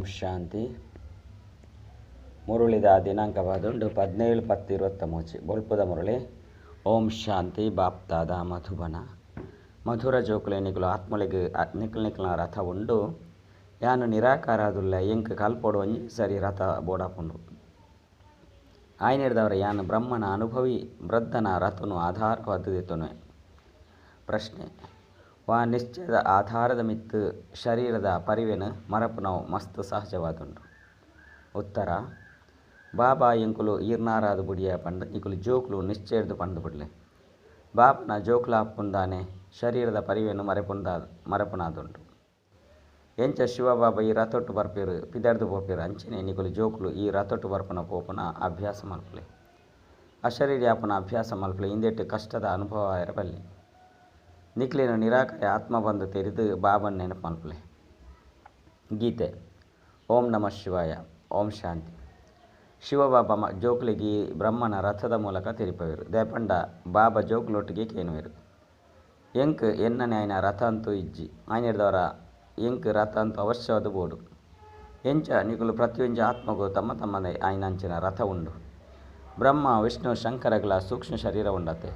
ಓಂ ಶಾಂತಿ. ಮುರುಳಿದ ದಿನಾಂಕ ಪದುಂಡು 17/10/23. ಬೊಲ್ಪುದ ಮುರಳಿ. ಓಂ ಶಾಂತಿ. ಬಾಪ್ತಾದ ಮಧುಬನ. ಮಧುರ ಜೋಕುಲೆ, ನಿಕುಲು ಆತ್ಮಲಿಗೆ ನಿಕಲ್ ನಿಕಲ್ನ ರಥ ಉಂಡು. ಯಾನು ನಿರಾಕಾರದುಲ್ಲ, ಎಂಕ್ ಕಲ್ಪೊಡು ಒಂಜಿ ಸರಿ ರಥ ಬೋಡಾಪುಂಡು. ಆಯ್ನೆಡ್ದವರ ಯಾನು ಬ್ರಹ್ಮನ ಅನುಭವಿ ವೃದ್ಧನ ರಥನು ಆಧಾರವಾದ ದೆತ್ತೊನುವೆ. ಪ್ರಶ್ನೆ: ವಾ ನಿಶ್ಚಯದ ಆಧಾರದ ಮಿತ್ತು ಶರೀರದ ಪರಿವೆನು ಮರಪುನವು ಮಸ್ತ್ ಸಹಜವಾದುಂಡು? ಉತ್ತರ: ಬಾಬಾ ಎಂಕುಲು ಈರ್ನಾರಾದ ಬುಡಿಯ ಪಂಡ್ ನಿಕುಲು ಜೋಕುಲು ನಿಶ್ಚಯರ್ದು ಪಂಡ್ ಬುಡ್ಲೆ. ಬಾಬನ ಜೋಕುಲಾಪುಂದಾನೆ ಶರೀರದ ಪರಿವೆನು ಮರೆಪುಂದ ಮರಪುನಾದುಂಡು. ಎಂಚ ಶಿವಬಾಬಾ ಈ ರಥೊಟ್ಟು ಬರ್ಪೇರು, ಪಿದರ್ದು ಪೋಪೇರು, ಅಂಚನೆ ನಿಕುಲು ಜೋಕುಲು ಈ ರಥೊಟ್ಟು ಬರ್ಪುನ ಪೋಪುನ ಅಭ್ಯಾಸ ಮಲ್ಪುಲೆ. ಅಶರೀರಿ ಆಪುನ ಅಭ್ಯಾಸ ಮಲ್ಪುಲೆ. ಇಂದೆಟ್ಟು ಕಷ್ಟದ ಅನುಭವ ಇರಬಲ್ಲಿ. ನಿಕ್ಲೇನು ನಿರಾಕರೆ ಆತ್ಮ ಬಂದು ತೆರೆದು ಬಾಬನ್ ನೆನಪು ಮಲ್ಪುಲೆ. ಗೀತೆ. ಓಂ ನಮಃ ಶಿವಾಯ. ಓಂ ಶಾಂತಿ. ಶಿವಬಾಬಾ ಜೋಕ್ಲಿಗೆ ಬ್ರಹ್ಮನ ರಥದ ಮೂಲಕ ತೆರಿಪವೇರು. ದೇಪಂಡ ಬಾಬಾ ಜೋಕ್ಲೊಟ್ಟಿಗೆ ಕೇನುವೆರು, ಎಂಕ್ ಎನ್ನನೆ ಆಯ್ನ ರಥ ಅಂತೂ ಇಜ್ಜಿ. ಆಯ್ನೆಡ್ದವರ ಎಂಕ್ ರಥ ಅಂತೂ ಅವಶ್ಯವಾದ ಬೋಡು. ಎಂಚ ನಿಕುಲು ಪ್ರತಿಯೊಂಜಿ ಆತ್ಮಗೂ ತಮ್ಮ ತಮ್ಮನೆ ಆಯ್ನಂಚಿನ ರಥ ಉಂಡು. ಬ್ರಹ್ಮ, ವಿಷ್ಣು, ಶಂಕರಗಳ ಸೂಕ್ಷ್ಮ ಶರೀರ ಉಂಡತೆ.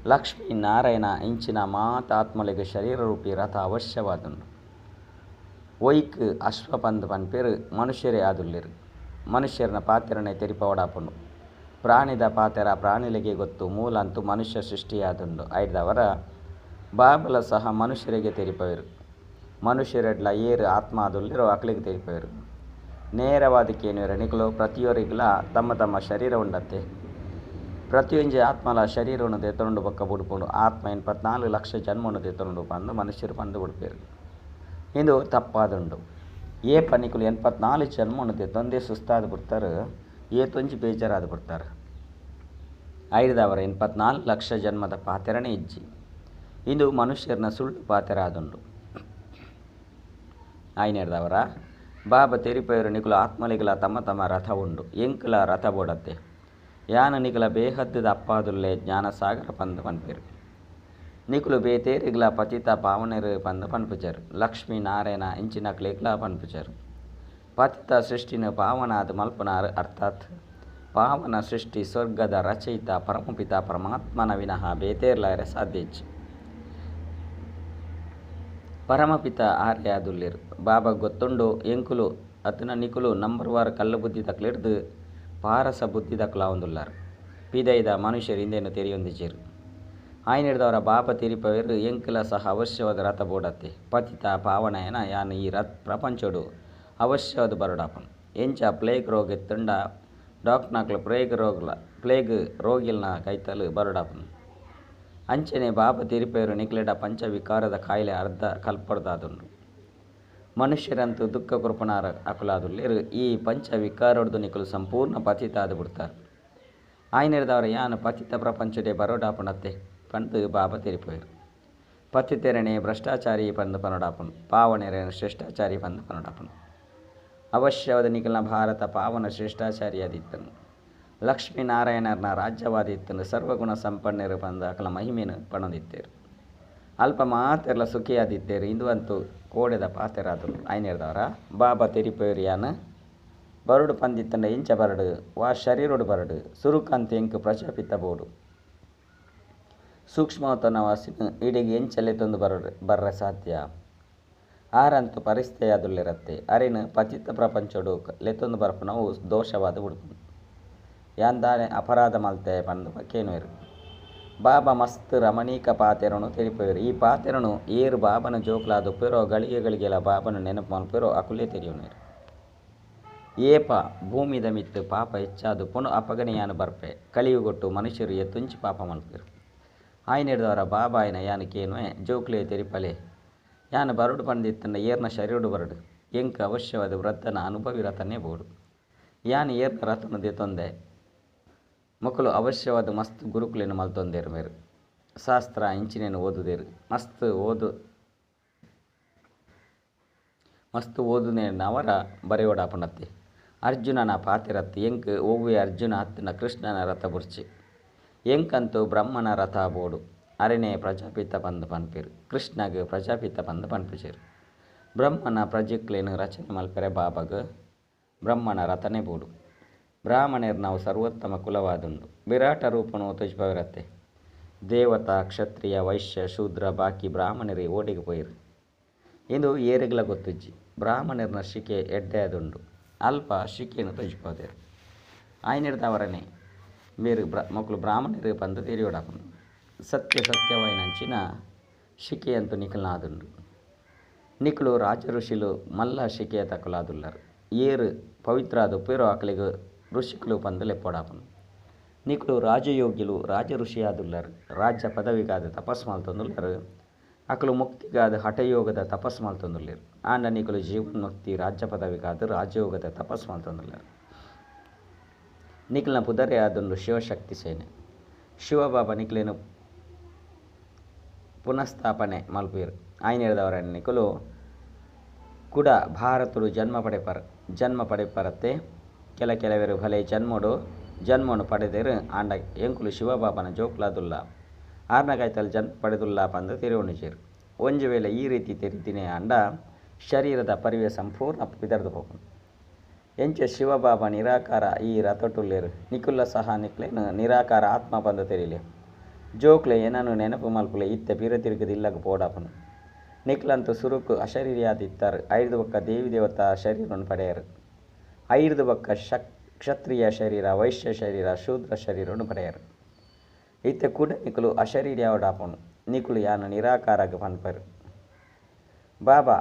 ಲಕ್ಷ್ಮೀ ನಾರಾಯಣ ಇಂಚಿನ ಮಾತ ಆತ್ಮಲಿಗೆ ಶರೀರ ರೂಪಿ ರಥ ಅವಶ್ಯವಾದುಂಡು. ಒಯ್ಕ್ ಅಶ್ವ ಪಂದ್ ಪನ್ಪೇರು. ಮನುಷ್ಯರೇ ಆದುಲ್ಲೆರು. ಮನುಷ್ಯರನ ಪಾತೆರನೆ ತೆರಿಪವಡಾಪುಂಡು. ಪ್ರಾಣಿದ ಪಾತೆರ ಪ್ರಾಣಿಲಿಗೆ ಗೊತ್ತು. ಮೂಲ ಅಂತೂ ಮನುಷ್ಯ ಸೃಷ್ಟಿಯಾದುಂಡು. ಐಡ್ದವರ ಬಾಬಲ ಸಹ ಮನುಷ್ಯರಿಗೆ ತೆರಿಪವೇರು. ಮನುಷ್ಯರೆಡ್ಲ ಏರು ಆತ್ಮ ಆದುಲ್ಲೆರೋ ಅಕ್ಲೆಗ್ ತೆರಿಪವೇರು. ನೇರವಾದ ಕೇನುವೆರು, ನಿಕುಲು ಪ್ರತಿಯೊರಿಗ್ಲ ತಮ್ಮ ತಮ್ಮ ಶರೀರ ಉಂಡತ್ತೆ. ಪ್ರತಿಯೊಂಜಿ ಆತ್ಮಲ ಶರೀರವನ್ನು ದೆತ್ತೊಂಡು ಬೊಕ್ಕ ಬುಡ್ಪುಂಡು. ಆತ್ಮ 84 ಲಕ್ಷ ಜನ್ಮವನ್ನು ದೆತ್ತೊಂಡು ಪಂದು ಮನುಷ್ಯರು ಪಂದು ಬುಡ್ಪೇರು. ಇಂದು ತಪ್ಪಾದುಂಡು. ಏಪ ನಿಕುಲು 84 ಜನ್ಮವನ್ನು ದೆತ್ತೊಂದೇ ಸುಸ್ತಾದ ಬಿಡ್ತಾರೆ, ಏತೊಂಜಿ ಬೇಜಾರಾದ ಬಿಡ್ತಾರೆ. ಐದವರ 84 ಲಕ್ಷ ಜನ್ಮದ ಪಾತೆರನೇ ಇಜ್ಜಿ. ಇದು ಮನುಷ್ಯರನ ಸುಳ್ಳು ಪಾತೆರ ಆದುಂಡು. ಆಯ್ನೆಡ್ದವರ ಬಾಬಾ ತೆರಿಪೇರು, ನಿಕುಲು ಆತ್ಮಲಿಗಲ ತಮ್ಮ ತಮ್ಮ ರಥ ಉಂಡು. ಎಂಕುಲ ರಥ ಬೋಡತ್ತೆ. ಯಾನ ನಿಕಲ ಬೇಹದ್ದುದ ಅಪ್ಪಾದುಲ್ಲೆ, ಜ್ಞಾನ ಸಾಗರ ಪಂದು ಪನ್ಪೇರು. ನಿಕುಲು ಬೇತೇರಿಗ್ಲ ಪತಿತ ಪಾವನೆರು ಪಂದು ಪನ್ಪುಜರು. ಲಕ್ಷ್ಮೀ ನಾರಾಯಣ ಇಂಚಿನಕ್ಲೆಗ್ಲ ಪನ್ಪುಜರು. ಪತಿತ ಸೃಷ್ಟಿನ ಪಾವನಾದ ಮಲ್ಪುನಾರ್, ಅರ್ಥಾತ್ ಪಾವನ ಸೃಷ್ಟಿ ಸ್ವರ್ಗದ ರಚಯಿತ ಪರಮಪಿತ ಪರಮಾತ್ಮನ ವಿನಃ ಬೇತೇರ್ಲಾರೆ ಸಾಧ್ಯ ಇಜ್ಜಿ. ಪರಮಪಿತ ಆರ್ಯಾದುಲ್ಲೆರು. ಬಾಬಾ ಗೊತ್ತುಂಡು, ಎಂಕುಲು ಅತನ ನಿಕುಲು ನಂಬರ್ ವಾರ್ ಕಲ್ಲು ಬುದ್ಧಿ ತಕ್ಲೆಡ್ದು ಪಾರಸ ಬುದ್ಧಿ ದಕ್ಲಾವೊಂದುಲ್ಲಾರ್. ಪಿದೈದ ಮನುಷ್ಯರು ಇಂದೇನು ತೆರಿಯೊಂದಿಜೆರು. ಆಯ್ನೆಡ್ದವರ ಬಾಬಾ ತೆರಿಪವೇರು, ಎಂಕುಲ ಸಹ ಅವಶ್ಯವಾದ ರಥ ಬೋಡತ್ತೆ. ಪತಿತ ಪಾವನಯನ ಯಾನ್ ಈ ರಥ್ ಪ್ರಪಂಚೊಡು ಅವಶ್ಯವಾದ ಬರಡಾಪುಂಡು. ಎಂಚ ಪ್ಲೇಗ್ ರೋಗ ಇತ್ತುಂಡ ಡಾಕ್ಟರ್ನಕ್ಲು ಪ್ಲೇಗ್ ರೋಗಿಲ್ನ ಕೈತಲು ಬರಡಾಪುಂಡು, ಅಂಚನೆ ಬಾಬಾ ತೆರಿಪೇರು, ನಿಕ್ಲೆಡ ಪಂಚವಿಕಾರದ ಕಾಯಿಲೆ ಅರ್ಧ ಕಲ್ಪಡ್ದಾದುಂಡು. ಮನುಷ್ಯರಂತೂ ದುಃಖ ಕೃಪಣಾರ ಅಕುಲಾದುಲ್ಲೆರು. ಈ ಪಂಚ ವಿಕಾರೊಡ್ದು ನಿಕುಲು ಸಂಪೂರ್ಣ ಪತಿತ ಆದ್ ಬಿಡ್ತಾರೆ. ಆಯ್ನೆಡ್ದವರ ಯಾನ್ ಪತಿತ ಪ್ರಪಂಚಡೆ ಬರೋಡಾಪುಂಡತ್ತೆ ಪಂದ್ ಬಾಬಾ ತೆರಿಪೇರು. ಪತಿತೆರಣೆ ಭ್ರಷ್ಟಾಚಾರಿ ಪಂದ್ ಪನೊಡಾಪುಂಡು. ಪಾವನೆರೆನ ಶ್ರೇಷ್ಠಾಚಾರಿ ಪಂದ್ ಪನೊಡಾಪುಂಡು. ಅವಶ್ಯವಾದ ನಿಕಲ್ನ ಭಾರತ ಪಾವನ ಶ್ರೇಷ್ಠಾಚಾರಿಯಾದಿತ್ತನು. ಲಕ್ಷ್ಮೀನಾರಾಯಣರ್ನ ರಾಜ್ಯವಾದಿತ್ತನು. ಸರ್ವಗುಣ ಸಂಪನ್ನೆರು ಪಂದ್ ಅಕಲ ಮಹಿಮೆನು ಪಣೊಂದಿತ್ತೇರು. ಅಲ್ಪ ಮಾತೆರ್ಲ ಸುಖಿಯಾದಿತ್ತೇರು. ಇಂದು ಅಂತೂ ಕೋಡೆದ ಪಾತೆರಾದುಂಡು. ಆಯ್ನೆಡ್ದವರ ಬಾಬಾ ತೆರಿಪೇರು, ಯಾನ್ ಬರಡು ಪಂದಿತ್ತಂಡ ಇಂಚ ಬರಡು? ವಾ ಶರೀರೊಡು ಬರಡು? ಸುರುಕಂತ ಎಂಕ್ ಪ್ರಜಾಪಿತ ಬೋಡು. ಸೂಕ್ಷ್ಮವತನವಾಸಿನ ಇಡೆಗ್ ಎಂಚ ಲೆತ್ತೊಂದು ಬರ್ರೆ ಸಾಧ್ಯ? ಆರಂತು ಪರಿಸ್ಥೆಯಾದುಲ್ಲೆರತ್ತೆ. ಅರೆನ್ ಪತಿತ ಪ್ರಪಂಚೊಡು ಲೆತ್ತೊಂದು ಬರ್ಪುನವು ದೋಷವಾದ ಬುಡ್ಪುಂಡು. ಯಾನ್ ದಾನೆ ಅಪರಾಧ ಮಲ್ತೆ ಪಂದ್ ಕೇನುವೆರು. ಬಾಬಾ ಮಸ್ತ್ ರಮಣೀಕ ಪಾತೆರನು ತೆರಿಪವೇರು. ಈ ಪಾತೆರನು ಏರು ಬಾಬನ ಜೋಕುಲಾದುಪ್ಪೆರೋ, ಗಳಿಗೆ ಗಳಿಗೆಲ ಬಾಬನ ನೆನಪು ಮಲ್ಪೆರೋ ಅಕುಲೇ ತೆರಿಯೊನುವೆರು. ಏಪ ಭೂಮಿದ ಮಿತ್ತ್ ಪಾಪ ಹೆಚ್ಚಾದುಪ್ಪುಂಡು, ಅಪಗನೆ ಯಾನ್ ಬರ್ಪೆ. ಕಲಿಯುಗೊಟ್ಟು ಮನುಷ್ಯರು ಏತೊಂಜಿ ಪಾಪ ಮಲ್ಪೆರು. ಆಯ್ನೆಡ್ದವರ ಬಾಬಾಯಿನ ಯಾನ್ ಕೇನುವೆ, ಜೋಕ್ಲೆ ತೆರಿಪಲೆ, ಯಾನ್ ಬರಡು ಪಂದಿತ್ತಂಡ ಏರ್ನ ಶರೀರಡು ಬರಡು? ಎಂಕ್ ಅವಶ್ಯವಾದ ವೃದ್ಧನ ಅನುಭವಿ ರಥನೇ ಬೋಡು. ಯಾನ್ ಏರ್ನ ರಥನು ದೆತೊಂದೆ? ಮೊಕುಲು ಅವಶ್ಯವಾದ ಮಸ್ತ್ ಗುರುಕುಲೆನ್ ಮಲ್ತೊಂದೆರ್ ಮೇರ್. ಶಾಸ್ತ್ರ ಇಂಚಿನೆನ್ ಓದುದೆರ್. ಮಸ್ತ್ ಓದು ಮಸ್ತ್ ಓದುನೆನವರ ಬರೆಯೊಡಾಪುಂಡತ್ತೆ. ಅರ್ಜುನನ ಪಾತೆರತ್. ಎಂಕ್ ಒವ್ವೆ ಅರ್ಜುನ ಅತ್ತ್ಂಡ ಕೃಷ್ಣನ ರಥ ಬೊಡ್ಚಿ. ಎಂಕಂತೂ ಬ್ರಹ್ಮನ ರಥ ಬೋಡು. ಅರೆನೇ ಪ್ರಜಾಪಿತ ಪಂದ್ ಪನ್ಪೆರ್. ಕೃಷ್ಣಗ್ ಪ್ರಜಾಪಿತ ಪಂದ್ ಪನ್ಪುಜೆರ್. ಬ್ರಹ್ಮನ ಪ್ರಜೆಕ್ಲೆನ್ ರಚನೆ ಮಲ್ಪೆರೆ ಬಾಬಾಗ್ ಬ್ರಹ್ಮನ ರಥನೇ ಬೋಡು. ಬ್ರಾಹ್ಮಣೆರ್ನವು ಸರ್ವೋತ್ತಮ ಕುಲವಾದುಂಡು. ವಿರಾಟ ರೂಪೊನು ತೋಜಿಪಾವೆರತ್ತೆ. ದೇವತಾ, ಕ್ಷತ್ರಿಯ, ವೈಶ್ಯ, ಶೂದ್ರ ಬಾಕಿ ಬ್ರಾಹ್ಮಣೆರ್ ಓಡೆಗ್ ಪೋಯೆರ್? ಇಂದು ಏರೆಗ್ಲಾ ಗೊತ್ತುಜ್ಜಿ. ಬ್ರಾಹ್ಮಣೆರ್ನ ಶಿಕೆ ಎಡ್ಡೆ ಆದುಂಡು. ಅಲ್ಪ ಶಿಕೆನ್ ತೋಜಿಪಾದೆರ್. ಆಯಿನೆಡ್ದಾವರನೆ ಮೇರ್ ಮೊಕುಲು ಬ್ರಾಹ್ಮಣೆರ್ ಪಂದ್ ತೆರಿಯೊಡಾಪುಂಡು. ಸತ್ಯ ಸತ್ಯವಾಯಿನಂಚಿನ ಶಿಕೆಯಂತೂ ನಿಕಲ್ನ ಆದುಂಡು. ನಿಕುಲು ರಾಜ ಋಷಿಲು ಮಲ್ಲ ಶಿಕೆಯ ತಕುಲಾದುಲ್ಲರ್. ಏರ್ ಪವಿತ್ರಾದುಪ್ಪೆರೋ ಅಕಲೆಗ್ ಋಷಿಕುಲು ಪಂದ್ ಲೆಪ್ಪೊಡಾಪುಂಡು. ನಿಕುಲು ರಾಜಯೋಗಿಲು ರಾಜ ಋಷಿಯಾದುಲ್ಲರ್. ರಾಜ್ಯ ಪದವಿಗಾದ್ ತಪಸ್ ಮಲ್ತೊಂದುಲ್ಲರ್. ಅಕುಲು ಮುಕ್ತಿಗಾದ್ ಹಠಯೋಗದ ತಪಸ್ ಮಲ್ತೊಂದುಲ್ಲೆರ್. ಆಂಡ ನಿಕುಲು ಜೀವನ್ಮುಕ್ತಿ ರಾಜ್ಯ ಪದವಿಗಾದ್ ರಾಜಯೋಗದ ತಪಸ್ ಮಲ್ತೊಂದುಲ್ಲರ್. ನಿಕಲ್ನ ಪುದರೇ ಆದುಂಡು ಶಿವಶಕ್ತಿ ಸೇನೆ. ಶಿವಬಾಬಾ ನಿಕುಲೆನ್ ಪುನಃಸ್ಥಾಪನೆ ಮಲ್ಪುವೆರ್. ಆಯಿನೆಡ್ದಾವರ ನಿಕುಲು ಕುಡ ಭಾರತೊಡು ಜನ್ಮ ಪಡೆಪರ್. ಜನ್ಮ ಪಡೆಪರತ್ತೆ. ಕೆಲ ಕೆಲವೆರ್ ಭಲೆ ಜನ್ಮೊಡು ಜನ್ಮೊನು ಪಡೆದೆರ್. ಆಂಡ ಎಂಕುಲು ಶಿವಬಾಬನ ಜೋಕುಲಾದುಲ್ಲ. ಆರ್ನಗಾಯ್ತಲ್ ಜನ್ಮ ಪಡೆದುಲ್ಲ ಪಂದ್ ತೆರಿಯೊನುಜೆರ್. ಒಂಜಿ ವೇಳೆ ಈ ರೀತಿ ತೆರಿದಿನೇ ಆಂಡ ಶರೀರದ ಪರಿವೆ ಸಂಪೂರ್ಣ ಪಿದರ್ದು ಪೋಪುಂಡು. ಎಂಚ ಶಿವಬಾಬಾ ನಿರಾಕಾರ ಈ ರಥೊಟುಲ್ಲೆರ್ ನಿಕುಲ್ಲ ಸಹ ನಿಕ್ಲೆನ್ ನಿರಾಕಾರ ಆತ್ಮ ಪಂದ್ ತೆರಿಲೆ. ಜೋಕ್ಲೆ ಏನನ್ನು ನೆನಪು ಮಲ್ಪುಲೆ ಇತ್ತೆ ಪಿರ ತಿರುಗದ ಇಲ್ಲಗ್ ಪೋಡಾಪುಂಡು. ನಿಕ್ಲಂತೂ ಸುರುಕು ಅಶರೀರಿಯಾದ್ ಇತ್ತಾರೆ. ಐರ್ದ್ ಬೊಕ್ಕ ದೇವಿ ದೇವತಾ ಶರೀರನ್ ಪಡೆಯರು. ಐರ್ದ್ ಬೊಕ್ಕ ಕ್ಷತ್ರಿಯ ಶರೀರ, ವೈಶ್ಯ ಶರೀರ, ಶೂದ್ರ ಶರೀರನ್ ಪಡೆಯರು. ಇತ್ತೆ ಕುಡ ನಿಕುಲು ಅಶರೀರಿಯಾವಡಾಪುಂಡು. ನಿಕುಲು ಯಾನ್ ನಿರಾಕಾರಗ್ ಪನ್ಪೆರ್. ಬಾಬಾ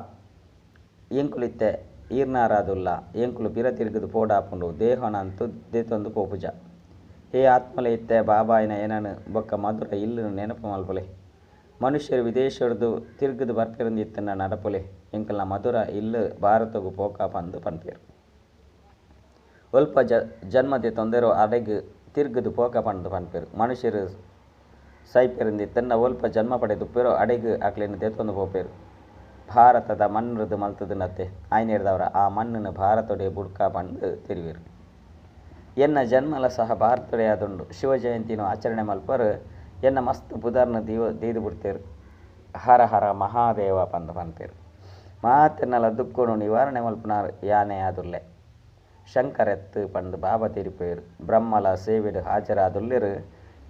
ಎಂಕುಲು ಇತ್ತೆ ಈರ್ನಾರಾದುಲ್ಲ. ಎಂಕುಲು ಪಿರ ತಿರುಗದು ಪೋಡಾಪುಂಡು. ದೇಹನಂತೂ ದೆತೊಂದು ಪೋಪುಜ. ಹೇ ಆತ್ಮಲೆ ಇತ್ತೆ ಬಾಬಾಯಿನ ಏನನು ಬೊಕ್ಕ ಮಧುರ ಇಲ್ಲುನು ನೆನಪು ಮಲ್ಪುಲೆ. ಮನುಷ್ಯರು ವಿದೇಶರ್ದು ತಿರುಗದು ಬರ್ಪೆರಂದು ಇತ್ತುಂಡ ನಡಪುಲೆ. ಎಂಕಲ್ನ ಮಧುರ ಇಲ್ಲು ಭಾರತಗು ಪೋಕ ಪಂದ್ ಪನ್ಪೆರ್. ಒಲ್ಪ ಜನ್ಮ ದೆತೊಂದೆರೋ ಅಡೆಗ್ ತಿರುಗದು ಪೋಕ ಪಂದ್ ಪನ್ಪೆರ್. ಮನುಷ್ಯರು ಸೈಪೆರಂದಿತ್ತುಂಡ ಒಲ್ಪ ಜನ್ಮ ಪಡೆದುಪ್ಪೆರೋ ಅಡೆಗ್ ಅಕ್ಲೆನ್ ದೆತೊಂದು ಪೋಪೆರ್. ಭಾರತದ ಮಣ್ಣುರ್ದು ಮಲ್ತುದುಂಡತ್ತೆ. ಆಯಿನೆಡ್ದಾವರ ಆ ಮಣ್ಣುನು ಭಾರತೊಡೆ ಬುಡ್ಕ ಪಂದ್ ತೆರಿವೆರ್. ಎನ್ನ ಜನ್ಮಲ ಸಹ ಭಾರತೊಡೆ ಆದುಂಡು. ಶಿವ ಜಯಂತಿನ ಆಚರಣೆ ಮಲ್ಪರ್ ಎನ್ನ ಮಸ್ತ್ ಪುದರ್ನ ದೀದ್ ಬುಡ್ತೆರ್. ಹರ ಹರ ಮಹಾದೇವ ಪಂದ್ ಪನ್ಪೆರ್. ಮಾತೆರ್ನಲ ದುಃಖನು ನಿವಾರಣೆ ಮಲ್ಪುನಾರ್ ಯಾನೇ ಆದುಲ್ಲೆ. ಶಂಕರೆತ್ತು ಪಂದ್ ಬಾಬಾ ತೆರಿಪೆರ್. ಬ್ರಹ್ಮಲ ಸೇವೆಡ್ ಹಾಜರಾದುಲ್ಲೆರ್.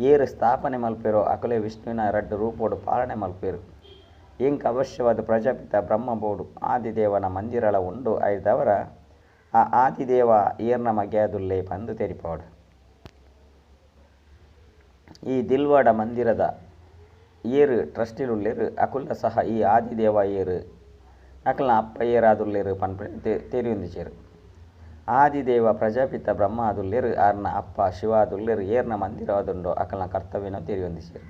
ಏರ್ ಸ್ಥಾಪನೆ ಮಲ್ಪೆರೋ ಅಕುಲೇ ವಿಷ್ಣುವಿನ ರಡ್ಡ್ ರೂಪೊಡು ಪಾಲನೆ ಮಲ್ಪೆರ್. ಎಂಕ್ ಅವಶ್ಯವಾದ ಪ್ರಜಾಪಿತ ಬ್ರಹ್ಮ ಬೋಡು. ಆದಿದೇವನ ಮಂದಿರಲ ಉಂಡು. ಐರ್ದಾವರ ಆ ಆದಿದೇವ ಏರ್ನ ಮಗೆ ಆದುಲ್ಲೆ ಪಂದ್ ತೆರಿಪಾವೊಡು. ಈ ದಿಲ್ವಾಡ ಮಂದಿರದ ಏರ್ ಟ್ರಸ್ಟಿಲುಲ್ಲೆರ್ ಅಕುಲ್ಲ ಸಹ ಈ ಆದಿದೇವ ಏರ್ ಅಕಲ್ನ ಅಪ್ಪ ಏರಾದುಲ್ಲೆರ್ ಪನ್ಪುನ ತೆರಿಯೊಂದಿಜೆರ್. ಆದಿದೇವ ಪ್ರಜಾಪಿತ ಬ್ರಹ್ಮ ಆದುಲ್ಲೆರ್. ಆರ್ನ ಅಪ್ಪ ಶಿವ ಆದುಲ್ಲೆರ್. ಏರ್ನ ಮಂದಿರ ಆದುಂಡೋ ಅಕಲ್ನ ಕರ್ತವ್ಯನೋ ತೆರಿಯೊಂದಿಜೆರ್.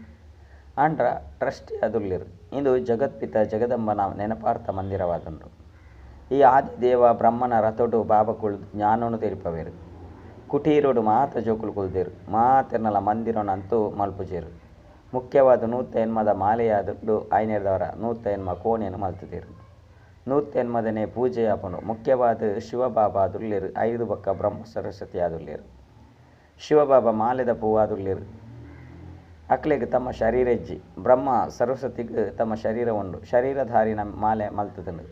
ಆಂಡ ಟ್ರಸ್ಟಿ ಆದುಲ್ಲೆರ್. ಇಂದು ಜಗತ್ಪಿತ ಜಗದಂಬನ ನೆನಪಾರ್ಥ ಮಂದಿರವಾದುಂಡು. ಈ ಆದಿದೇವ ಬ್ರಹ್ಮನ ರಥೊಡು ಬಾಬಾ ಕುಳ್ದು ಜ್ಞಾನೊನು ತೆರಿಪವೆರ್. ಕುಟೀರೊಡು ಮಾತ ಜೋಕುಲು ಕುಲ್ದೆರ್. ಮಾತೆರ್ನಲ ಮಂದಿರನಂತೂ ಮಲ್ಪುಜೆರ್. ಮುಖ್ಯವಾದ 108 ಮಾಲೆಯಾದುಂಡು. ಆಯಿನೆಡ್ದಾವರ 108 ಕೋಣೆನ್ ಮಲ್ತುದೆರ್. 108ನೇ ಪೂಜೆ ಆಪುಂಡು. ಮುಖ್ಯವಾದ ಶಿವಬಾಬಾ ಆದುಲ್ಲೆರ್. ಐರ್ದ್ ಬೊಕ್ಕ ಬ್ರಹ್ಮ ಸರಸ್ವತಿ ಆದುಲ್ಲೆರ್. ಶಿವಬಾಬಾ ಮಾಲೆದ ಪೂವಾದುಲ್ಲೆರ್. ಅಕ್ಲೆಗ್ ತಮ್ಮ ಶರೀರ ಇಜ್ಜಿ. ಬ್ರಹ್ಮ ಸರಸ್ವತಿಗ್ ತಮ್ಮ ಶರೀರ ಉಂಡು. ಶರೀರಧಾರಿನ ಮಾಲೆ ಮಲ್ತುದುಂಡು.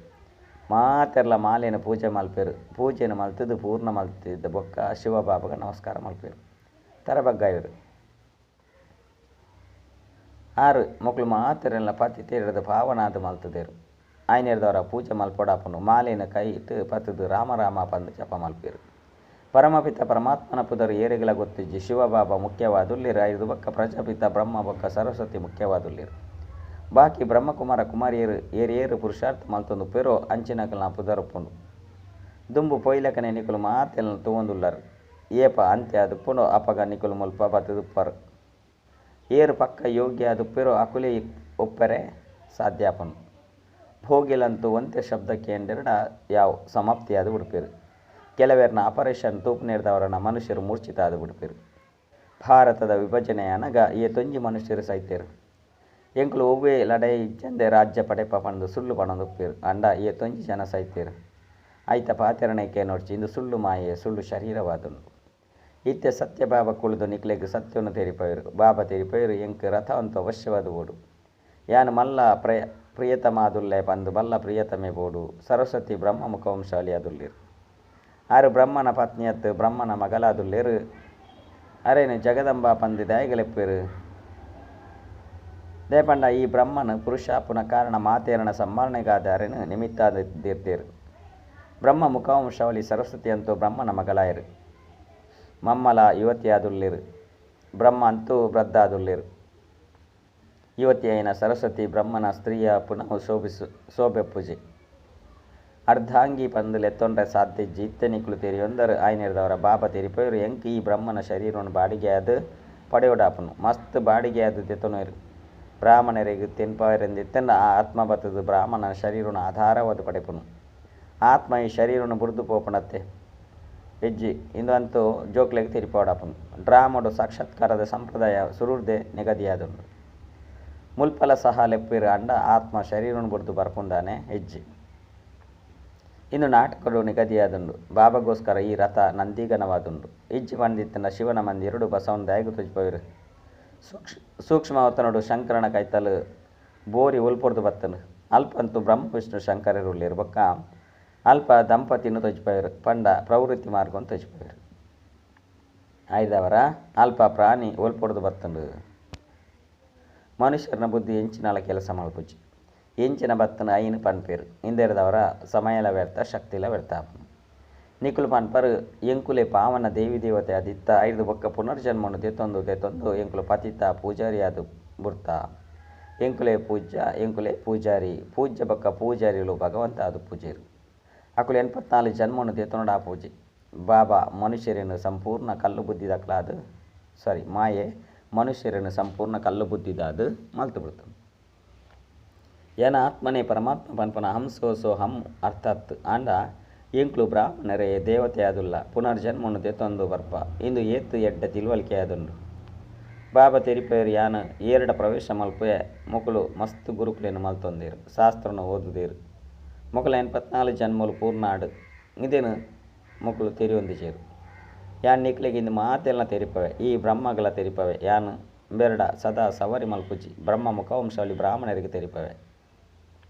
ಮಾತೆರ್ಲ ಮಾಲೆನ್ ಪೂಜೆ ಮಲ್ಪೆರ್. ಪೂಜೆನ್ ಮಲ್ತುದು ಪೂರ್ಣ ಮಲ್ತಿದ್ದ ಬೊಕ್ಕ ಶಿವಬಾಬಾಗ ನಮಸ್ಕಾರ ಮಲ್ಪೆರ್. ತರಬಗ್ಗಾಯೆರ್. ಆರು ಮೊಕುಲು ಮಾತೆರೆನ್ಲ ಪತಿತೆರ್ದ್ ಪಾವನಾದ್ ಮಲ್ತುದೆರ್. ಆಯಿನೆಡ್ದಾವರ ಪೂಜೆ ಮಲ್ಪೊಡಾಪುಂಡು. ಮಾಲೆನ್ ಕೈಟ್ ಪತ್ತುದು ರಾಮ ರಾಮ ಪಂದ್ ಜಪ ಮಲ್ಪೆರ್. ಪರಮಪಿತ ಪರಮಾತ್ಮನ ಪುದರ್ ಏರೆಗ್ಲಾ ಗೊತ್ತಿಜ್ಜಿ. ಶಿವಬಾಬಾ ಮುಖ್ಯವಾದುಲ್ಲೆರ್. ಐರ್ದ್ ಬೊಕ್ಕ ಪ್ರಜಾಪಿತ ಬ್ರಹ್ಮ ಬೊಕ್ಕ ಸರಸ್ವತಿ ಮುಖ್ಯವಾದುಲ್ಲೆರ್. ಬಾಕಿ ಬ್ರಹ್ಮಕುಮಾರ ಕುಮಾರಿಯರು ಏರೇರು ಪುರುಷಾರ್ಥ ಮಲ್ತೊಂದುಪ್ಪೆರೋ ಅಂಚಿನಕಲ್ನ ಪುದರುಪ್ಪುಂಡು. ದುಂಬು ಪೋಯಿಲಕನೆ ನಿಕುಲು ಮಾತೆಲ್ನ ತೂವೊಂದುಲ್ಲರ್. ಏಪ ಅಂತ್ಯ ಆದುಪ್ಪುಂಡೋ ಅಪಗ ನಿಕುಲು ಮುಲ್ಪ ಬತ್ತುದುಪ್ಪರ್. ಏರ್ ಪಕ್ಕ ಯೋಗ್ಯ ಆದುಪ್ಪೆರೋ ಅಕುಲೇ ಉಪ್ಪೆರೆ ಸಾಧ್ಯ ಆಪುಂಡು. ಭೋಗಿಲಂತೂ ಒಂತೆ ಶಬ್ದ ಕೇಂಡೆರ್ಡ ಯಾವ್ ಸಮಾಪ್ತಿಯಾದ್ ಬುಡ್ಪೆರ್. ಕೆಲವೆರ್ನ ಆಪರೇಷನ್ ತೂಪುನೆಡ್ದಾವರನ ಮನುಷ್ಯರು ಮೂರ್ಛಿತ ಆದ್ ಬುಡ್ಪೆರ್. ಭಾರತದ ವಿಭಜನೆಯಾನಗ ಏತೊಂಜಿ ಮನುಷ್ಯರು ಸೈತೆರ್. ಎಂಕುಲು ಒವ್ವೇ ಲಡಾಯಿ ಇಜ್ಜಂದೆ ರಾಜ್ಯ ಪಡೆಪ ಪಂದ್ ಸುಳ್ಳು ಪನೊಂದುಪ್ಪೆರ್. ಆಂಡ ಏತೊಂಜಿ ಜನ ಸೈತೆರ್. ಐತ ಪಾತೆರನೆ ಕೇನೊಡ್ಚಿ. ಇಂದು ಸುಳ್ಳು ಮಾಯೆ ಸುಳ್ಳು ಶರೀರವಾದುಂಡು. ಇತ್ತೆ ಸತ್ಯ ಬಾಬಾ ಕುಳ್ದು ನಿಕ್ಲೆಗ್ ಸತ್ಯವನ್ನು ತೆರಿಪವೆರ್. ಬಾಬಾ ತೆರಿಪವೆರ್ ಎಂಕ್ ರಥ ಅಂತೂ ಅವಶ್ಯವಾದ ಬೋಡು. ಯಾನ್ ಮಲ್ಲ ಪ್ರಿಯತಮಾದುಲ್ಲೆ ಪಂದು ಬಲ್ಲ ಪ್ರಿಯತಮೆ ಬೋಡು. ಸರಸ್ವತಿ ಬ್ರಹ್ಮ ಮುಖವಂಶಾವಳಿಯಾದುಲ್ಲೇರು. ಆರು ಬ್ರಹ್ಮನ ಪತ್ನಿಯತ್ತು ಬ್ರಹ್ಮನ ಮಗಲಾದುಲ್ಲೇರು. ಅರೇನು ಜಗದಂಬಾ ಪಂದು ದಾಯಗಲೆಪ್ಪೇರು. ದೇಪಂಡ ಈ ಬ್ರಹ್ಮನ ಪುರುಷಾಪುನ ಕಾರಣ ಮಾತೇರನ ಸಂಭಾರಣೆಗಾದ ಅರೇನು ನಿಮಿತ್ತಾದಿರ್ತೇರು. ಬ್ರಹ್ಮ ಮುಖವಂಶಾವಳಿ ಸರಸ್ವತಿ ಅಂತೂ ಬ್ರಹ್ಮನ ಮಗಲಾಯರು. ಮಮ್ಮಲ ಯುವತಿಯಾದುಲ್ಲೇರು. ಬ್ರಹ್ಮ ಅಂತೂ ವೃದ್ಧಾದುಲ್ಲೇರು. ಯುವತಿಯೈನ ಸರಸ್ವತಿ ಬ್ರಹ್ಮನ ಸ್ತ್ರೀಯ ಪುನಃ ಶೋಭೆ ಪೂಜೆ ಅರ್ಧಾಂಗಿ ಪಂದು ಲೆತ್ತೊಂಡ್ರೆ ಸಾಧ್ಯ ಇತ್ತೆ ನಿಕ್ಲು ತೆರಿಯೊಂದರು ಆಯ್ನಿರ್ದವರ ಬಾಬಾ ತೆರಿಪೋಯರು. ಎಂಕ್ ಈ ಬ್ರಹ್ಮನ ಶರೀರವನ್ನು ಬಾಡಿಗೆ ಆದ ಪಡೆಯೋಡಾಪನು ಮಸ್ತ್ ಬಾಡಿಗೆ ಆದ ದೆತೊನರು. ಬ್ರಾಹ್ಮಣರಿಗೆ ತಿನ್ಪವರೆಂದಿತ್ತಂಡ ಆ ಆತ್ಮ ಬತ್ತದು ಬ್ರಾಹ್ಮಣನ ಶರೀರವನ್ನು ಆಧಾರವಾದ ಪಡೆಪುನು. ಆತ್ಮ ಈ ಶರೀರವನ್ನು ಬುರ್ದು ಪೋಪುಣತ್ತೆ ಹೆಜ್ಜಿ ಇಂದು ಅಂತೂ ಜೋಕ್ಲೆಗ್ ತೆರಿಪೋಡಾಪುನು. ಡ್ರಾಮಡು ಸಾಕ್ಷಾತ್ಕಾರದ ಸಂಪ್ರದಾಯ ಸುರುರ್ದೆ ನಿಗದಿಯಾದುಂಡು. ಮುಲ್ಪಲ ಸಹ ಲೆಪ್ಪಿರು ಅಂಡ ಆತ್ಮ ಶರೀರವನ್ನು ಬುರ್ದು ಬರ್ಪುಂದಾನೆ ಹೆಜ್ಜೆ ಇಂದು ನಾಟಕಡು ನಿಗದಿಯಾದುಂಡು. ಬಾಬಾಗೋಸ್ಕರ ಈ ರಥ ನಂದಿಗನವಾದುಂಡು. ಇಜ್ಜಿ ಪಂಡಿತ್ತನ ಶಿವನ ಮಂದಿರಡು ಬಸವನ ದಾಯಗು ತುಜ್ಪವಿರು. ಸೂಕ್ಷ್ಮವತನಡು ಶಂಕರನ ಕೈತಲು ಬೋರಿ ಉಲ್ಪೊರ್ದು ಬತ್ತನು. ಅಲ್ಪಂತು ಬ್ರಹ್ಮ ವಿಷ್ಣು ಶಂಕರರುಳ್ಳಿರು ಬೊಕ್ಕ ಅಲ್ಪ ದಂಪತಿನ ತೊಜ್ಪವಿರು. ಪಂಡ ಪ್ರವೃತ್ತಿ ಮಾರ್ಗವನ್ನು ತೊಜ್ಪವಿರು. ಆಯ್ದವರ ಅಲ್ಪ ಪ್ರಾಣಿ ಒಲ್ಪೊರ್ದು ಬತ್ತಂಡು. ಮನುಷ್ಯರನ ಬುದ್ಧಿ ಎಂಚಿನಾಲ ಕೆಲಸ ಮಲ್ಪುಜಿ. ಎಂಚಿನ ಬತ್ತನ ಐನು ಪನ್ಪೇರು. ಇಂದೆರದವರ ಸಮಯಲ ವ್ಯರ್ಥ, ಶಕ್ತಿಲ ವ್ಯರ್ಥ. ನಿಕುಲು ಪನ್ಪರು ಎಂಕುಲೆ ಪಾವನ ದೇವಿ ದೇವತೆ ಅದಿತ್ತ ಐದು ಬೊಕ್ಕ ಪುನರ್ಜನ್ಮನು ದೆತ್ತೊಂದು ದೆತ್ತೊಂದು ಎಂಕುಲು ಪತಿತ ಪೂಜಾರಿಯಾದು ಬುರ್ತ. ಎಂಕುಲೆ ಪೂಜ್ಯ ಎಂಕುಲೆ ಪೂಜಾರಿ ಪೂಜ್ಯ ಬೊಕ್ಕ ಪೂಜಾರಿಲು ಭಗವಂತ ಅದು ಪೂಜೇರು. ಅಕುಲು 84 ಜನ್ಮನು ದೆತ್ತೊಂಡ ಆ ಪೂಜೆ. ಬಾಬಾ ಮನುಷ್ಯರನ್ನು ಸಂಪೂರ್ಣ ಕಲ್ಲು ಬುದ್ಧಿದಕ್ಲಾದ ಸಾರಿ ಮಾಯೆ ಮನುಷ್ಯರನ್ನು ಸಂಪೂರ್ಣ ಕಲ್ಲು ಬುದ್ಧಿದಾದ ಮಲ್ತು ಬಿಡ್ತಾನೆ. ಏನ ಆತ್ಮನೇ ಪರಮಾತ್ಮ ಪನ್ಪನ ಹಂಸೋ ಸೋ ಹಂ ಅರ್ಥಾತ್ ಆಂಡ ಎಂಕ್ಲು ಬ್ರಾಹ್ಮಣರೇ ದೇವತೆಯಾದುಲ್ಲ ಪುನರ್ಜನ್ಮನು ದೆತ್ತೊಂದು ಬರ್ಪ ಇಂದು ಏತ್ತು ಎಡ್ಡ ತಿಳುವಳಿಕೆಯಾದುಂಡು. ಬಾಬಾ ತೆರಿಪೇರು ಯಾನ ಏರಡ ಪ್ರವೇಶ ಮಲ್ಪೆ ಮೊಕಲು ಮಸ್ತ್ ಗುರುಕುಲೇನು ಮಲ್ತೊಂದೇರು ಶಾಸ್ತ್ರನ ಓದುದೇರು. ಮೊಕಲ 84 ಜನ್ಮಲು ಪೂರ್ಣಾಡು ಇದೇನು ಮೊಕಲು ತೆರಿಯೊಂದಿಜೇರು. ಯಾನ್ ನಿಕ್ಲೆಗ್ ಇಂದು ಮಾತೆಲ್ಲ ತೆರಿಪವೆ ಈ ಬ್ರಹ್ಮಗಳ ತೆರಿಪವೆ. ಯಾನ್ ಬೆರಡ ಸದಾ ಸವರಿ ಮಲ್ಪುಜಿ ಬ್ರಹ್ಮ ಮುಖವಂಶಾವಳಿ ಬ್ರಾಹ್ಮಣರಿಗೆ ತೆರಿಪವೆ.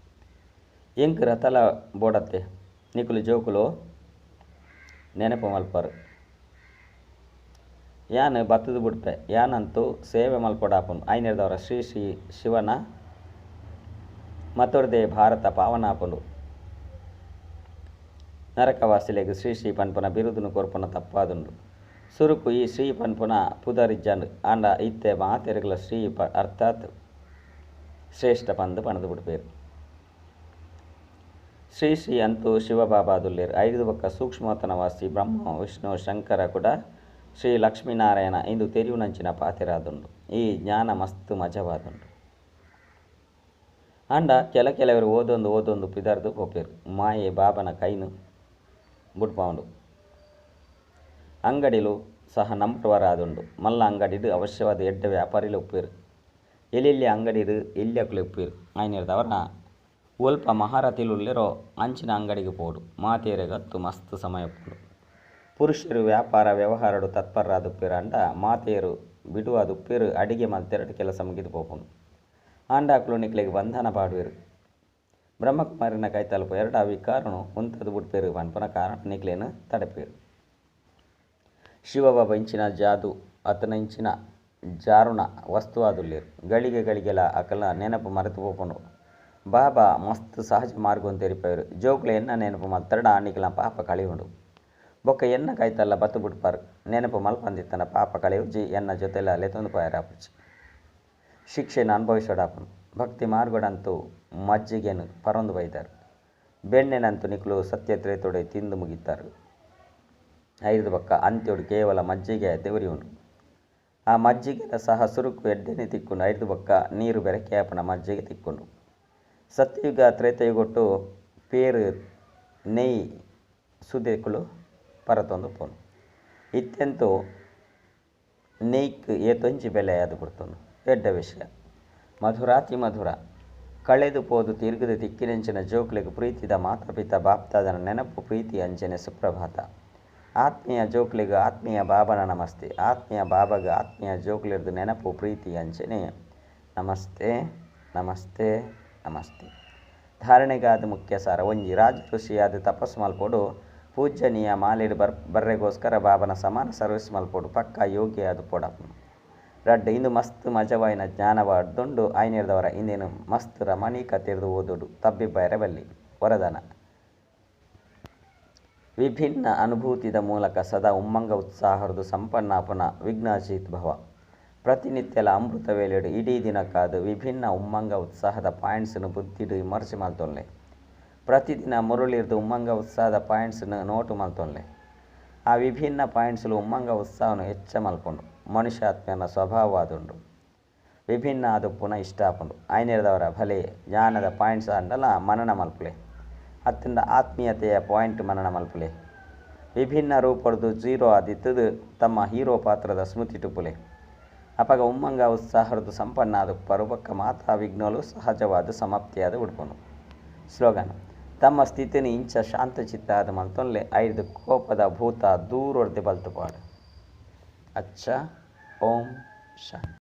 ಎಂಕ್ ರಥಲ ಬೋಡತ್ತೆ ನಿಕುಲು ಜೋಕುಲು ನೆನಪು ಮಲ್ಪರು. ಯಾನ್ ಬತ್ತದು ಬುಡ್ಪೆ ಯಾನಂತೂ ಸೇವೆ ಮಲ್ಪೊಡಾಪುನು. ಐನೆರ್ದವರ ಶ್ರೀ ಶ್ರೀ ಶಿವನ ಮತೊರ್ದೆ ಭಾರತ ಪಾವನಾಪುಂಡು. ನರಕವಾಸಿಲೆಗ್ ಶ್ರೀ ಶ್ರೀ ಪನ್ಪುನ ಬಿರುದುನು ಕೊರ್ಪುನ ತಪ್ಪಾದುಂಡು. ಸುರುಕು ಈ ಶ್ರೀ ಪನ್ಪುನ ಪುದರಿಜ್ಜಂಡ್ ಆಂಡ ಇತ್ತೆ ಮಾತೆರ್ಗ್ಲ ಶ್ರೀ ಅರ್ಥಾತ್ ಶ್ರೇಷ್ಠ ಪಂದ್ ಪಣದು ಬುಡ್ಪೇರು. ಶ್ರೀ ಶ್ರೀ ಅಂತೂ ಶಿವಬಾಬಾದುಲ್ಲೇರು. ಐದು ಬೊಕ್ಕ ಸೂಕ್ಷ್ಮತನವಾಸಿ ಬ್ರಹ್ಮ ವಿಷ್ಣು ಶಂಕರ ಕೂಡ ಶ್ರೀ ಲಕ್ಷ್ಮೀನಾರಾಯಣ ಇಂದು ತೆರಿಯುನಂಚಿನ ಪಾತೆರಾದುಂಡು. ಈ ಜ್ಞಾನ ಮಸ್ತ್ ಮಜವಾದುಂಡು. ಆಂಡ ಕೆಲ ಕೆಲವರು ಓದೊಂದು ಓದೊಂದು ಪಿದರ್ದು ಪೋಪೇರು. ಮಾಯೆ ಬಾಬನ ಕೈನು ಬುಡ್ಪೌಂಡು. ಅಂಗಡಿಲು ಸಹ ನಂಬರವಾದುಂಡು. ಮಲ್ಲ ಅಂಗಡಿಡು ಅವಶ್ಯವಾದ ಎಡ್ಡೆ ವ್ಯಾಪಾರಿಲು ಉಪ್ಪೇರು. ಎಲ್ಲೆಲ್ಲಿ ಅಂಗಡಿಡು ಎಲ್ಲಿ ಉಪ್ಪೇರು. ಆಯ್ನಿರ್ದವರ ಒಲ್ಪ ಮಹಾರಥಿಲುಲ್ಲೆರೋ ಅಂಚಿನ ಅಂಗಡಿಗೆ ಪೋಡು ಮಾತೆರೆಗತ್ತು ಮಸ್ತ್ ಸಮಯ ಉಪ್ಪುಂಡು. ಪುರುಷರು ವ್ಯಾಪಾರ ವ್ಯವಹಾರಡು ತತ್ಪರರಾದುಪ್ಪೇರು. ಅಂಡ ಮಾತೆಯರು ಬಿಡುವಾದುಪ್ಪೇರು. ಅಡಿಗೆ ಮಲ್ತೆರಡು ಕೆಲಸ ಮುಗಿದು ಪೋಪುಂಡು. ಆಂಡ ಅಕ್ಲು ನಿಕ್ಲೆಗ್ ಬಂಧನ ಪಾಡುವೆರು. ಬ್ರಹ್ಮಕುಮಾರಿನ ಕೈತಲ್ಪ ಎರಡ ವಿಕಾರನು ಉಂತದು ಬುಡ್ಪೇರು ಪನ್ಪುನ ಕಾರಣ ನಿಕ್ಲೇನು ತಡೆಪೇರು. ಶಿವಬಾಬಾ ಇಂಚಿನ ಜಾದು ಅತನ ಇಂಚಿನ ಜಾರುಣ ವಸ್ತುವಾದುಲ್ಲೇರು. ಗಳಿಗೆ ಗಳಿಗೆಲ ಅಕಲ ನೆನಪು ಮರೆತು ಪೋಪುಂಡು. ಬಾಬಾ ಮಸ್ತ್ ಸಹಜ ಮಾರ್ಗವನ್ನು ತೆರಿಪೇರು. ಜೋಕ್ಲೆ ಎನ್ನ ನೆನಪು ಮಲ್ತರಡ ನಿಕ್ಲ ಪಾಪ ಕಳೆಯುಂಡು. ಬೊಕ್ಕ ಎನ್ನ ಕೈತಲ್ಲ ಬತ್ತು ಬುಡ್ಪಾರು. ನೆನಪು ಮಲ್ಪಂದಿತ್ತನ ಪಾಪ ಕಳೆಯುಜ್ಜಿ ಎನ್ನ ಜೊತೆಲ ಲೆತ್ತೊಂದು ಪೋಯರಾಪುಜಿ. ಶಿಕ್ಷೆಯನ್ನು ಅನುಭವಿಸೋಡಾಪುನು. ಭಕ್ತಿ ಮಾರ್ಗಡಂತೂ ಮಜ್ಜಿಗೆನು ಪರೊಂದು ಬೈದಾರು. ಬೆಣ್ಣೆನಂತೂ ನಿಕ್ಲು ಸತ್ಯ ತ್ರೇತೊಡೆ ತಿಂದು ಮುಗಿತಾರೆ. ಐದು ಬೊಕ್ಕ ಅಂತ್ಯೋಡು ಕೇವಲ ಮಜ್ಜಿಗೆ ತೆವರಿಯುಂಡು. ಆ ಮಜ್ಜಿಗೆಲ ಸಹ ಸುರುಕು ಎಡ್ಡೆನೆ ತಿಕ್ಕೊಂಡು ಐದು ಬೊಕ್ಕ ನೀರು ಬೆರಕೆ ಆಪುನ ಮಜ್ಜಿಗೆ ತಿಕ್ಕೊಂಡು. ಸತ್ಯಯುಗ ತ್ರೇತಯುಗೊಟ್ಟು ಪೇರು ನೆಯ್ ಸುದೆಕುಲು ಪರತೊಂದು ಪೋನು. ಇತ್ತೆಂತೂ ನೆಯ್ಕ್ ಏತೊಂಜಿ ಬೆಲೆ ಅದು ಬಿಡ್ತೊಂದು ಎಡ್ಡೆ ವಿಷಯ. ಮಧುರಾತಿ ಮಧುರ ಕಳೆದು ಪೋದು ತಿರುಗದ ತಿಕ್ಕಿನೆಂಚಿನ ಜೋಕ್ಲೆಗ್ ಪ್ರೀತಿದ ಮಾತಾಪಿತ ಬಾಪ್ತಾದನ ನೆನಪು ಪ್ರೀತಿ ಅಂಚನೆ ಸುಪ್ರಭಾತ. ಆತ್ಮೀಯ ಜೋಕ್ಲೆಗ್ ಆತ್ಮೀಯ ಬಾಬನ ನಮಸ್ತೆ. ಆತ್ಮೀಯ ಬಾಬಗ ಆತ್ಮೀಯ ಜೋಕ್ಲೆರ್ದು ನೆನಪು ಪ್ರೀತಿ ಅಂಚನೆ ನಮಸ್ತೆ ನಮಸ್ತೆ ನಮಸ್ತೆ. ಧಾರಣೆಗಾದ್ ಮುಖ್ಯ ಸಾರ ಒಂಜಿ ರಾಜ ಋಷಿಯಾದ್ ತಪಸ್ಸು ಮಲ್ಪೊಡು ಪೂಜ್ಯನೀಯ ಮಾಲೆಡ್ ಬರ್ರೆಗೋಸ್ಕರ ಬಾಬನ ಸಮಾನ ಸರ್ವಿಸ್ ಮಲ್ಪೊಡು ಪಕ್ಕಾ ಯೋಗಿಯಾದ್ ಪೊಡಪುನು. ರಡ್ಡ್ ಇಂದು ಮಸ್ತ್ ಮಜವಾಯಿನ ಜ್ಞಾನವಾದುಂಡು ಐನೆರ್ದವರ ಇಂದೆನ್ ಮಸ್ತ್ ರಮಣೀಕತೆರ್ದ್ ಓದೊಡು ತಬ್ಬಿಬ್ಬಾಯೆರೆ ಬಲ್ಲಿ. ವರದಾನ ವಿಭಿನ್ನ ಅನುಭೂತಿದ ಮೂಲಕ ಸದಾ ಉಮ್ಮಂಗ ಉತ್ಸಾಹರ್ದ್ ಸಂಪನ್ನ ಆಪುನ ವಿಘ್ನಾಜೀತ್ ಭವ. ಪ್ರತಿನಿತ್ಯಲ ಅಮೃತ ವೇಳೆಡ್ ಇಡೀ ದಿನಕ್ಕಾದ್ ವಿಭಿನ್ನ ಉಮ್ಮಂಗ ಉತ್ಸಾಹದ ಪಾಯಿಂಟ್ಸ್ ನ್ ಬುದ್ಧಿಡ್ ಇಮರ್ಜ್ ಮಲ್ತೊನ್ಲೆ. ಪ್ರತಿದಿನ ಮುರುಳಿರ್ದ್ ಉಮ್ಮಂಗ ಉತ್ಸಾಹದ ಪಾಯಿಂಟ್ಸ್ ನ್ ನೋಟ್ ಮಲ್ತೊನ್ಲೆ. ಆ ವಿಭಿನ್ನ ಪಾಯಿಂಟ್ಸ್ ಲು ಉಮ್ಮಂಗ ಉತ್ಸಾಹನ್ ಎಚ್ಚ ಮಲ್ಪುಂಡು. ಮನುಷ್ಯಾತ್ಮನ ಸ್ವಭಾವವಾದುಂಡು. ವಿಭಿನ್ನ ಆದುಪ್ಪುನ ಇಷ್ಟ ಆಪುಂಡು. ಐನೆರ್ದವರ ಭಲೆ ಜ್ಞಾನದ ಪಾಯಿಂಟ್ಸ್ ಆಂಡಲ ಮನನ ಮಲ್ಪುಲೆ. ಅತ್ತುಂಡ ಆತ್ಮೀಯತೆಯ ಪಾಯಿಂಟ್ ಮನನ ಮಲ್ಪುಲೆ. ವಿಭಿನ್ನ ರೂಪರ್ದು ಜೀರೋ ಆದಿತ್ತುದು ತಮ್ಮ ಹೀರೋ ಪಾತ್ರದ ಸ್ಮೃತಿ ಟುಪ್ಪುಲೆ. ಅಪಗ ಉಮ್ಮಂಗ ಉತ್ಸಾಹರ್ದು ಸಂಪನ್ನ ಆದುಪ್ಪರು ಬೊಕ್ಕ ಮಾತಾ ವಿಘ್ನಲು ಸಹಜವಾದ ಸಮಾಪ್ತಿಯಾದ ಉಡ್ಪುಂಡು. ಸ್ಲೋಗನ್ ತಮ್ಮ ಸ್ಥಿತಿನ ಇಂಚ ಶಾಂತಚಿತ್ತ ಆದ್ ಮಲ್ತೊನ್ಲೆ ಐರ್ದ್ ಕೋಪದ ಭೂತ ದೂರೊರ್ದೆ ಬಲ್ತ್ ಪೋವಡ್. ಅಚ್ಚ ಓಂ ಶಾಂತಿ.